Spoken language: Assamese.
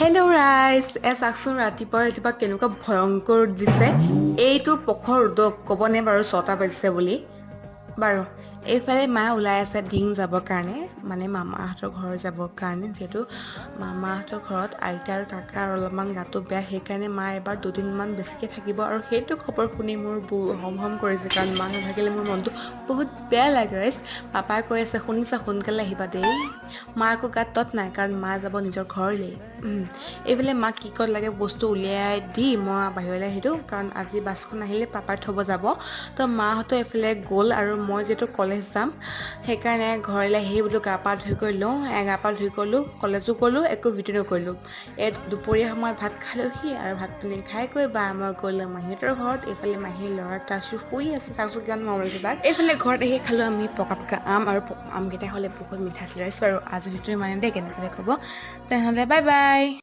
হেল্ল' ৰাইজ, চাওকচোন, ৰাতিপুৱা ৰাতিপুৱা কেনেকুৱা ভয়ংকৰ ৰ'দ দিছে। এইটো প্ৰখৰ ৰ'দক ক'বনে বাৰু 6টা বাজিছে বুলি? বাৰু, এইফালে মা ওলাই আছে ঢিং যাবৰ কাৰণে, মানে মামাহঁতৰ ঘৰ যাবৰ কাৰণে। যিহেতু মামাহঁতৰ ঘৰত আইতা আৰু কাকাৰ অলপমান গাটো বেয়া, সেইকাৰণে মা এবাৰ দুদিনমান বেছিকৈ থাকিব। আৰু সেইটো খবৰ শুনি মোৰ বুকু হম হম কৰিছে, কাৰণ মা নাথাকিলে মোৰ মনটো বহুত বেয়া লাগে। ৰাইজ, পাপাই কৈ আছে, "শুনিছা, সোনকালে আহিবা দেই।" মা আকৌ গাত তত নাই, কাৰণ মা যাব নিজৰ ঘৰলৈ। এইফালে মাক কি ক'ত লাগে বস্তু উলিয়াই দি মই বাহিৰলৈ আহিলোঁ, কাৰণ আজি বাছখন আহিলে পাপাই থ'ব যাব। তো মাহঁতো এইফালে গ'ল আৰু মই যিহেতু কলেজ যাম, সেইকাৰণে ঘৰলৈ আহি বোলো গা পা ধুই কৰি লওঁ। গা পা ধুই গ'লোঁ, কলেজো গ'লোঁ, একো ভিডিঅ' নকৰিলোঁ। এই দুপৰীয়া সময়ত ভাত খালোঁহি আৰু ভাত পানী খাই কৰি বা মই গ'লোঁ মাহীহঁতৰ ঘৰত। এইফালে মাহীৰ ল'ৰা তাচু শুই আছে, চাওকচোন কিমান মৰম লাগিছে তাক। এইফালে ঘৰত আহি খালোঁ আমি পকা পকা আম আৰু আমকেইটা হ'লে বহুত মিঠা আছিলে। বাৰু, আজি ভিডিঅ' ইমানে দেই। কেনেকৈ ক'ব তেনেহ'লে। Bye bye.